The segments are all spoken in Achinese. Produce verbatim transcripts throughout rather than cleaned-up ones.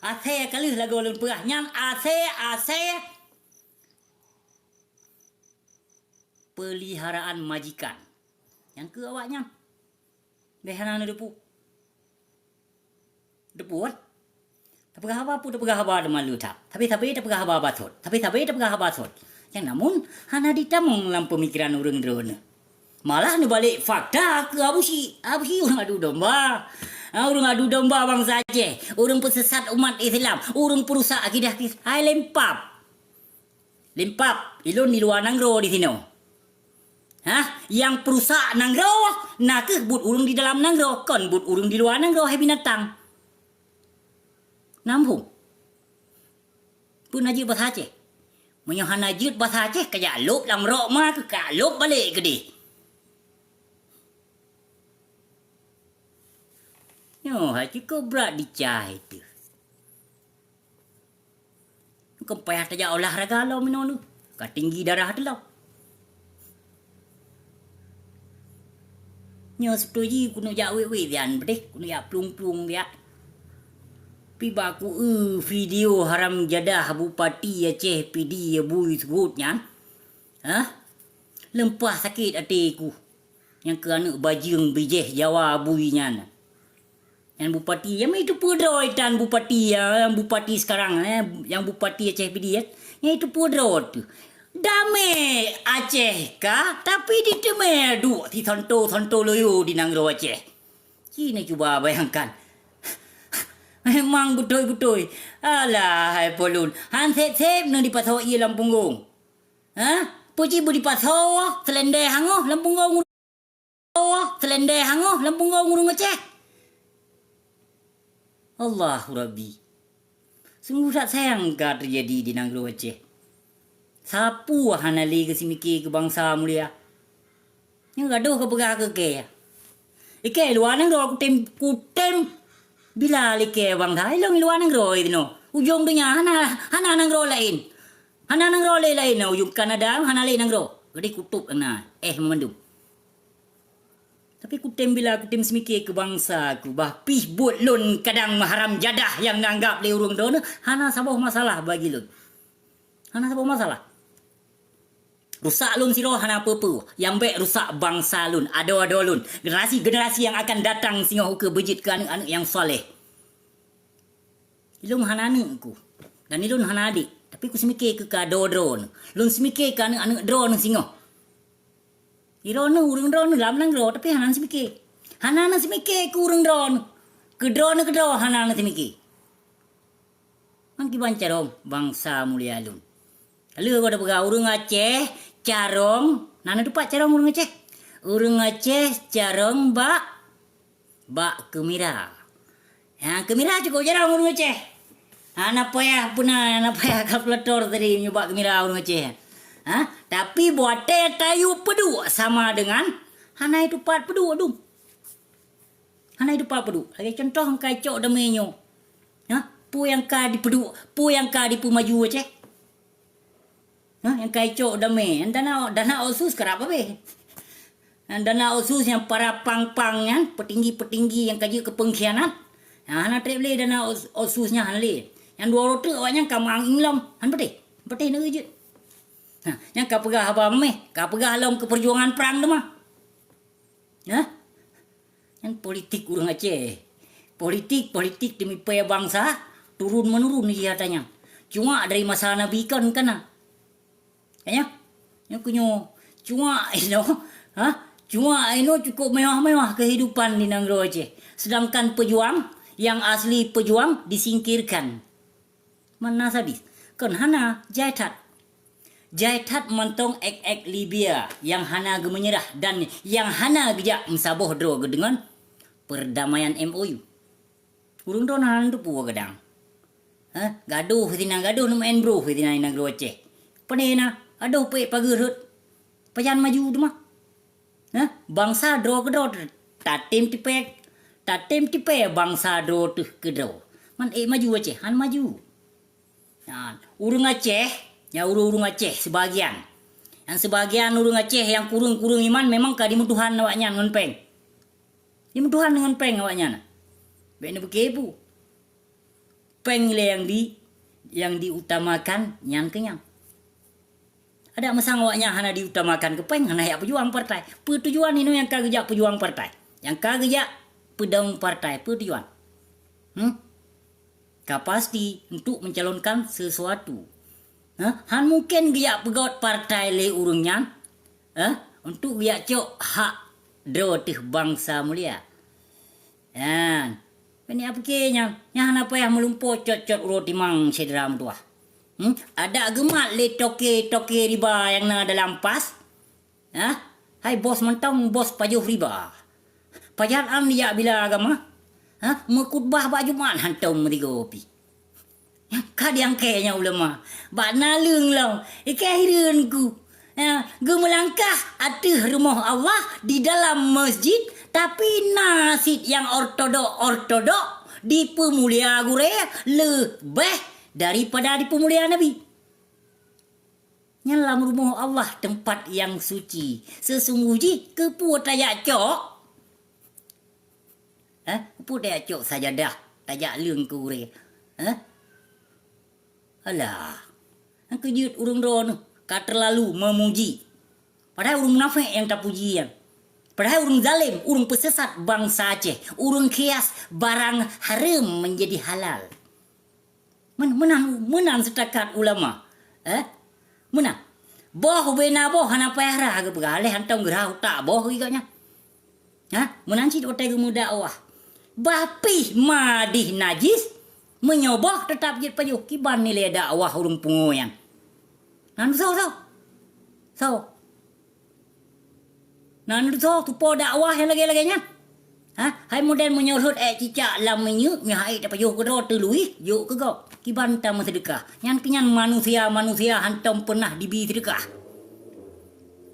Asée ka lheueh lagoe lôn peugah nyan, asée, asée peliharaan majikan. Nyan keuh awaknyan. Béh hana neuteupeue. Teupeue kan? Tapeugah haba peue, tapeugah haba teuma le that. Tapi sabe tapeugah haba basot. Tapi sabe tapeugah haba sot. Nyang namun hana jitamong lam peumikiran ureuëng droeneuh. Malah neubalek fakta keu Abusyik. Abusyik ureuëng adu domba. Ha, ureuëng adu domba bansa Aceh. Ureuëng peusesat umat Islam. Ureuëng peurusak akidah Kris-, hai lempap. Lempap, ilôn di luwa nanggroe disinoe. Hah? Nyang peurusak nanggroe, na kheueh buet ureuëng di dalam nanggroe, kon buet ureuëng di luwa nanggroe, hai binatang. Nambung. Peue na jeuet basa Aceh? Meunyoe hana jeuet basa Aceh, kajak lôb lam rok ma keuh, kajak lôb balek keudeh. Nyoe hai cukôp brat dicai teuh. Kon payah tajak olahraga lom inoe nyoe, ka tinggi darah teuh lom. Nyoe seubeutôi jih keuneuk jak wék-wék siat peudeh, keuneuk jak plueng-plueng siat. Pi ba kueu video haram jadah Bupati Aceh Pidie Bui Seugut nyan, hah? Leumpah sakét até ku. Nyang keu aneuëk bajeueng bijéh Jawa bui nyan. Nyan bupati, nyang meuiteupeue droe tan bupati, ya, nyang bupati sekarang, eh, nyang bupati Aceh Pidie, eh. Nyang iteupeue droe teuh. Damé Aceh ka, tapi diteumé duek si santo-santo loyo di nanggroe Aceh. Ci neucuba bayangkan. Memang beutôi-beutôi. Alah, hai polun. Han sép-sép neuh dipasoe ié lam punggong. Hah? Peue ci beudipasoe selendé hangoh lam punggong? Oh, selendé hangoh lam punggong ureuëng Aceh. Allahu Rabbi. Sungguh that sayang ka teujadi di nanggroe Aceh. Sapeue hana lé geuseumike keu bansa mulia. Nyang gadôh geupeugah keu kée. Ikée luwa nanggroe kutem, kutem bila lé kée bansa ilong luwa nanggroe inoe. Ujong donya hana, hana nanggroe laén. Hana nanggroe laén, ujong Kanada hana lé nanggroe. Gadeh kutôb na, eh, meumandum. Tapi kutem bila kutem seumike keu bansa ku, bah pih buet lôn kadang meuharam jadah nyang neuanggab lé ureuëng droeneuh hana saboh masalah bagi lôn. Hana saboh masalah. Rusak lôn sidroe hana peue-peue, nyang bék rusak bansa lôn, adoe-adoe lôn, generasi-generasi nyang akan datang singoh ukeue beujeuet keu aneuëk-aneuëk nyang saleh. Ilôn hana aneuëk ku, dan ilôn hana adék, tapi kuseumike keu keu adoe droeneuh. Lôn seumike keu aneuëk-aneuëk droeneuh singoh. Droeneuh ureuëng droeneuh lam nanggroe, tapi hana neuseumike. Hana neuseumike keu ureuëng droeneuh. Keu droeneuh keudroe hana neuseumike. Ngon kiban carông bansa mulia lôn. Ka lheueh gata peugah ureuëng Aceh carông, na neutupat carông ureuëng Aceh? Ureuëng Aceh carông bak bak keumira. Ha, keumira cukôp jarang ureuëng Aceh. Hana payah peuna, hana payah kalkulator tadi meunyoe bak keumira ureuëng Aceh. Ha, tapi watée tayue peuduek sama dengan hana itupat peuduek dum. Hana itupat peuduek. Lagée contoh nyang ka icok damé nyoe. Ha, peue nyang ka dipeuduek, peue nyang ka dipeumaju Aceh? Hah, nyang ka icok damé, dana, dana otsus karab habéh. Dana otsus nyang para pang-pang nyan, peutinggi-peutinggi nyang ka jeuet keu peungkhianat. Nah, hana treb lé dana os-, otsus nyan hana lé. Nyang dua uroe teuk awaknyan ka meuang-eng lom, han patéh. Patéh nanggroe jeuet. Nah, nyang ka peugah haba méh, ka peugah lom keu peujuangan prang teuma. Nah, Nyan politik ureuëng Aceh. Politik, politik demi pée bansa, turun-menurun jih ata nyan. Cuak dari masa Nabi kon kana. Ya, nyan keuh nyoe, cuak inoe, ha? Cuak inoe cukup mewah-mewah kehidupan di nanggroe Aceh. Sedangkan pejuang, yang asli pejuang disingkirkan. Mana sadis? Kon hana, jai that. Jai that mantong ék-ék Libya nyang hana geumeunyeurah dan nyang hana geujak meusaboh droe geudeungon perdamaian M O U. Ureuëng droe hana neuteupeue gadang. Hah? Gadoh sinan gadoh neumeu'en broh sinan di nanggroe Aceh. Pane na, adoh peuék pageue rhot. Pajan maju teuma. Hah? Bansa droe keudroe tatem tipée, tatem tipée bansa droe teuh keudroe. Man ék maju Aceh, han maju. Nyan, ureuëng Aceh, ya ureuëng-ureuëng Aceh sebagian. Nyang sebagian ureuëng Aceh nyang kureueng-kureueng iman memang ka dimeutuhan awaknyan ngon péng. Dimeutuhan ngon péng awaknyan. Bék neupeukepu. Péng ilée nyang di, nyang diutamakan nyan keuh nyan. Adak meusan awaknyan hana diutamakan keu péng, hana jak peujuang partai. Peue tujuan inoe nyang ka geujak peujuang partai? Nyang ka geujak peudong partai, peue tujuan? Hmm? Ka pasti untuk mencalonkan sesuatu. Hah? Han mungken geujak peugöt partai lé ureuëng nyan, hah? Untuk geujak cok hak droe teuh bansa mulia. Nyan. Bak ni apike nyan, nyan hana payah meulumpoe cot-cot uroe timang syedara meutuwah. Hmm? Adak geumat lé toke-toke riba nyang na dalam pas. Hah? Hai bos mantong, bos pajoh riba. Pajan an jak bila agama? Hah? Meukhutbah bak Jumat hantom meusigoe pih. Ka diangkée nyan ulama, bak naleueng lom, ikée hireuen ku. Ya, geumeulangkah ateueh rumoh Allah di dalam masjid, tapi na cit nyang ortodok-ortodok dipeumulia gurée leubeh daripada dipeumulia Nabi. Nyan lam rumoh Allah teumpat nyang suci. Seusunggoh jih keupeue tajak cok? Hah? Peue tajak cok sajadah, tajak leueng keu gurée? Hah? Alah. Nyang keujeuet ureuëng droeneuh ka teulalu meumuji. Padahai ureuëng munafék nyang tapuji nyan. Padahai ureuëng zalém, ureuëng peusesat bansa Aceh, ureuëng khias barang hareuem meunjadi halal. Men-, meunan, meunan seutakat ulama. Eh? Meunan. Boh ubena boh hana payah rhah geupeugah, lé hantom geurhah utak boh geuh nyan. Ha? Meunan cit watée geumeudakwah. Bah pih madih najis, meunyoe boh teutap jeuet pajoh, kiban nilai dakwah ureuëng pungo nyan. Nan soe, soe? Soe? Nan soe tupo dakwah nyang lagée-lagée nyan? Ha? Hai model meunyoe rhot ék cicak lam minyeuk, nyoe hai tapajoh keudroe teuluih, jok keu gob. Kiban tameuseudeukah. Nyan keuh nyan manusia-manusia hantom peunah dibi seudeukah.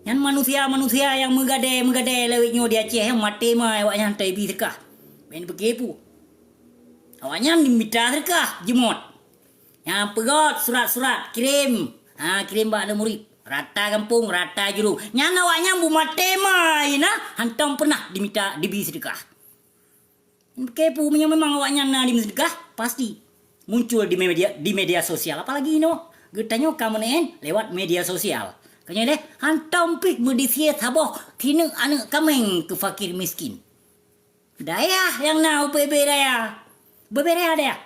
Nyan manusia-manusia nyang meugadée-meugadée lawét nyoe di Aceh, nyang maté mai awaknyan hantom ibi seudeukah. Bèk neupeukipu. Awaknyan mita seudeukah, jeumot. Nyang peugöt surat-surat, kirém. Ha, kirém bak aneuk murit. Rata gampông, rata jurông. Nyan awaknyan beumaté mai na, hantom peunah dimita, dibi seudeukah. Kipu meunyoe memang awaknyan na dimeuseudekah, pasti muncul di media, di media sosial. Apalagi inoe, geutanyoe ka meuneuen lewat media sosial. Keunoe lé, hantom pih meudisiyé saboh sineuk aneuk kaméng keu fakir miskin. Dayah nyang na ubé-bé dayah. Ubé-bé dayah dayah.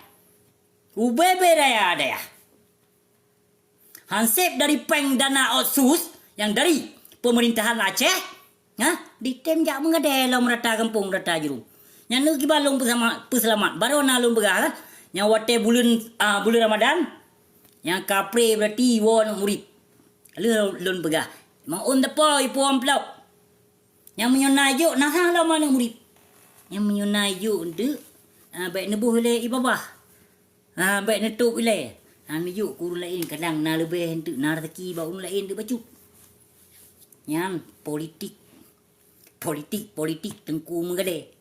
Ubé-bé dayah dayah. Hanseb dari péng dana otsus nyang dari peumeurintahan Aceh, ha, ditém jak meugadée lom rata gampông, rata jurông. Nyan neukiban lôn peusama-, peuseulamat. Barô na lôn peugah, kan? Nyang watée buleuen, ah, buleuen Ramadan, nyang kapré beurati woe aneuk murit. Lheueh lôn peugah, meu'un teupôi ipuwoe amplop. Nyang meunyoe na jok, na ha lom aneuk murit. Nyang meunyoe na jok eunteuk, ah, bèk neuboh ilée ié babah. Ha, bèk neutôp ilée. Ha, neujok keu ureueng laén, kadang na leubeh eunteuk, na raseuki bak ureueng laén teuk bacut. Nyan politik. Politik, politik teungku meugadée.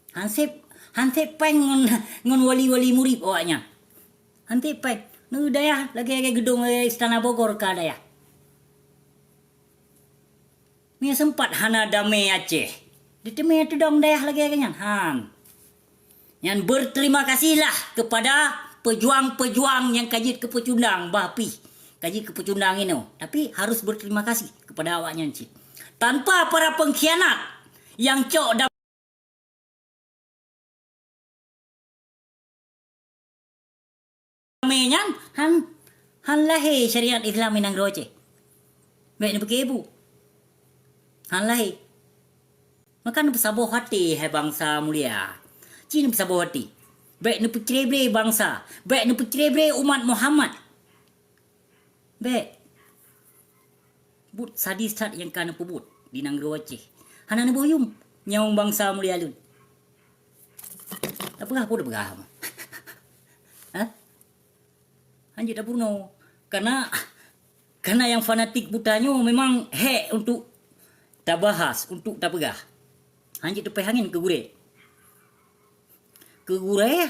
Hanseb, hanseb péng ngon, ngon wali-wali murit awaknyan. Hanseb péng. Neu dayah lagée-lagée geudong, eh, Istana Bogor ka dayah. Meunyoe seumpat hana damé Aceh, diteumé teudong dayah lagée nyan? Han. Nyan berterima kasihlah kepada pejuang-pejuang nyang ka jeuet keu peucundang, bah pih ka jeuet keu peucundang inoe. Tapi harus berterima kasih kepada awaknyan cit. Tanpa para pengkhianat nyang cok damé nyan, han, han lahé syariat Islam i nanggroe Aceh. Bèk neupeukipu. Han lahé. Maka neupeusaboh até, hai bansa mulia. Ci neupeusaboh até. Bèk neupeucrebre bansa. Bèk neupeucrebre umat Muhammad. Bèk. Buet sadis that nyang ka neupeubuet di nanggroe Aceh. Hana neuboh yuem nyawöng bansa mulia lôn. Tapeugah peue tapeugah? Hah? Hanjeuet tapeurunoe. Karena, karena nyang fanatik buta nyoe memang hék untuk tabahas, untuk tapeugah. Hanjeuet teupéh angén keu gurée. Keu gurée,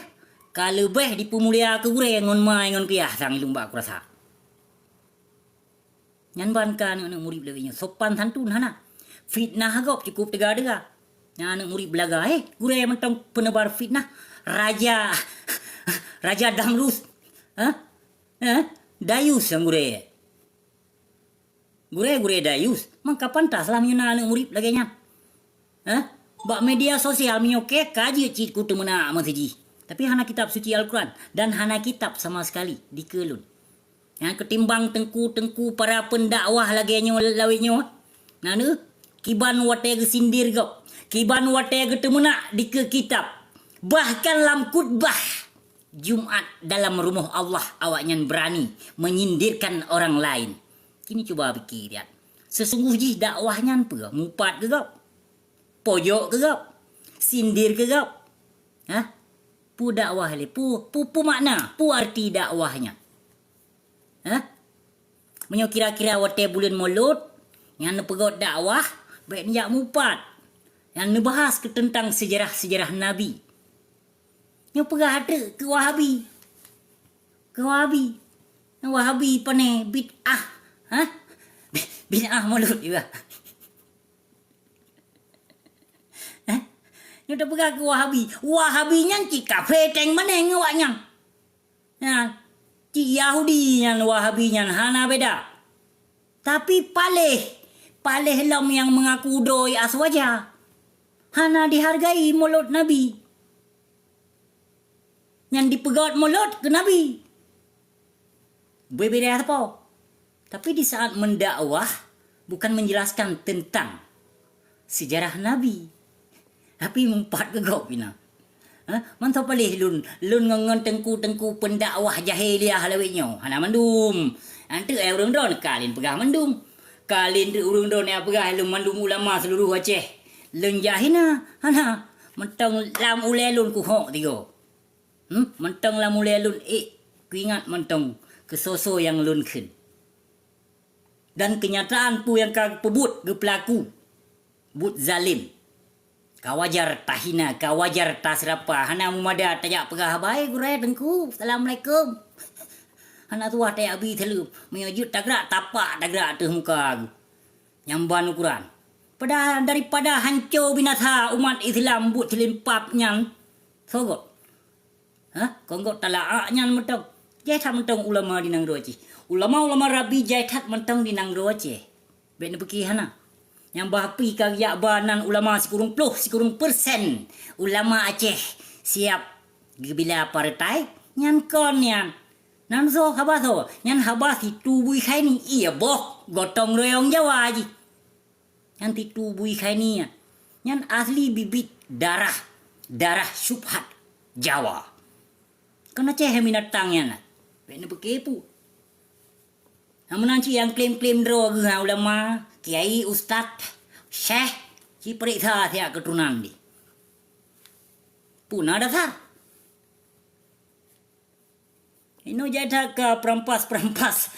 ka leubeh dipeumulia keu gurée ngon ma ngon keu yah sang ilôn bak kurasa. Nyan ban ka aneuk-aneuk murit lagée nyoe, sopan santun hana. Fitnah gob cukup teuga-teuga. Nyan aneuk murit beulaga, eh, gurée mantong peunebar fitnah. Raja, Raja Damrus. Hah? Hah? Dayus nyang gurée. Gurée-gurée dayus, maka pantaslah meunyoe na aneuëk murit lagée nyan. Hah? Bak media sosial meunyoe kée ka jeuet cit kuteumeunak meuseujih. Tapi hana kitab suci Al-Quran dan hana kitab sama sekali dikeue lôn. Nyang keutimbang teungku-teungku para peundakwah lagée nyoe lawét nyoe, na neuh, kiban watée geusindir gob, kiban watée geuteumeunak dikeue kitab. Bahkan lam khutbah Jumat dalam rumoh Allah awaknyan beurani menyindirkan orang laén. Kini cuba pike lihat. Seusunggoh jih dakwah nyan peue? Mupat keu gob? Pojok keu gob? Sindir keu gob? Hah? Peue dakwah lé? Peue, peue, peue makna? Peue arti dakwah nyan? Hah? Meunyoe kira-kira watée buleuen Molot, nyang neupeugét dakwah, bék neujak mupat. Nyang neubahas keu teuntang seujarah-seujarah Nabi. Nyoe peugah treuk keu Wahabi. Keu Wahabi. Wahabi pane bid'ah. Hah? Bid'ah Molot juga. Hah? Nyoe tapeugah keu Wahabi. Wahabi nyan cit kafé teng maneng awaknyan. Nyan, cit Yahudi nyan Wahabi nyan hana beda. Tapi paléh, paléh lom nyang meungaku doi Aswaja. Hana dihargai Molot Nabi. Nyang dipeugét Molot keu Nabi. Beubeda sapo. Tapi di saat mendakwah, bukan menjelaskan tentang sejarah Nabi. Tapi mupat keu gob ina. Ha? Mantong paléh lôn, lôn ngon, ngon teungku-teungku peundakwah jahiliah lawét nyoe. Hana mandum. Anteuk eh ureuëng droen ka lôn peugah mandum. Ka lôn treuk ureuëng droen nyang peugah lôn mandum ulama seuluruh Aceh. Lôn jak hina, hana. Mantong lam ulée lôn kuhok tigo. Hmm? Mantong lam ulée lôn ék kuingat mantong keu soe-soe nyang lôn kheun. Dan keunyataan peue nyang ka peubuet geupeulaku. Buet zalim. Ka wajar tahina, ka wajar taseurapa, hana meumada tajak peugah haba, "Hai gurée teungku, assalamualaikum." Hana tuwah tajak bi saleuem, meunyoe jeuet tagrak, tapak tagrak ateueh muka geuh. Nyang ban ukoran. Padahai daripada hanco binasa umat Islam buet silimpab nyan, soe göt? Hah? Kon göt talaak nyan mantong. Jai that mantong ulama di nanggroe Aceh. Ulama-ulama rabi jai that mantong di nanggroe Aceh. Bék neupike hana. Nyang bah pi ka geujak ba nan ulama sikureueng ploh, sikureueng persen ulama Aceh siab geubila partai, nyan kon nyan. Nan soe haba soe? Nyan haba si Tu Bui Khaini. Iya boh, gotong royong Jawa jih. Nyan si Tu Bui Khaini nyan. Nyan asli bibit darah, darah syubhat Jawa. Kon Aceh binatang nyan. Bék neupike peue. Nah, meunan cit nyang klaim-klaim droe geuh ulama, kiai, ustaz, syekh, ci peuriksa siat keuturonan di. Peue na dasar? Inoe jai that ka perampas-perampas.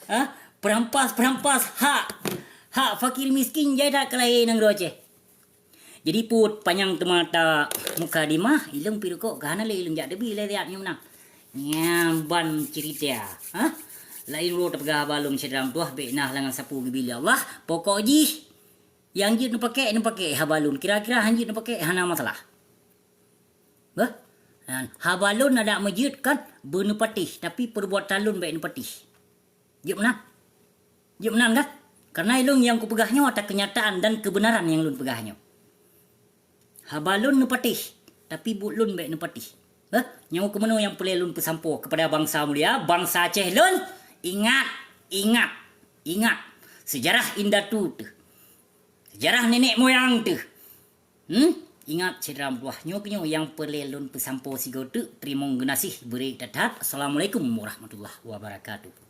Ha? Perampas-perampas hak. Hak fakir miskin jai that ka lahé nanggroe Aceh. Jadi peuet panyang teuma ta mukadimah, ilong pi rukok ka hana lé ilong jak teubi lé siat nyoe meunan. Nyan ban cerita. Ha? Laén uroe tapeugah haba lôn syedara meutuwah bék na halangan sapeue geubi lé Allah. Pokok jih, nyang jeuet neupakèk, neupakèk haba lôn. Kira-kira han jeuet neupakèk, hana masalah. Beuh? Nyan, haba lôn adak meujeuet kan beuneupatéh, tapi peurbuatan lôn bék neupatéh. Jeuet meunan? Jeuet meunan kan? Karena ilôn nyang kupeugah nyoe ata keunyataan dan keubeunaran nyang lôn peugah nyoe. Haba lôn neupatéh, tapi buet lôn bék neupatéh. Beuh? Nyoe keumeunyoe nyang peureulée lôn peusampoe keupada bansa mulia, bansa Aceh lôn, ingat, ingat, ingat. Seujarah indatu teuh. Seujarah nenek moyang teuh. Hmm? Ingat syedara meutuwah, nyoe keunyoe nyang peureulée lôn peusampoe sigoe teuk, teurimong geunaséh, beureuek that-that. Assalamualaikum warahmatullahi wabarakatuh.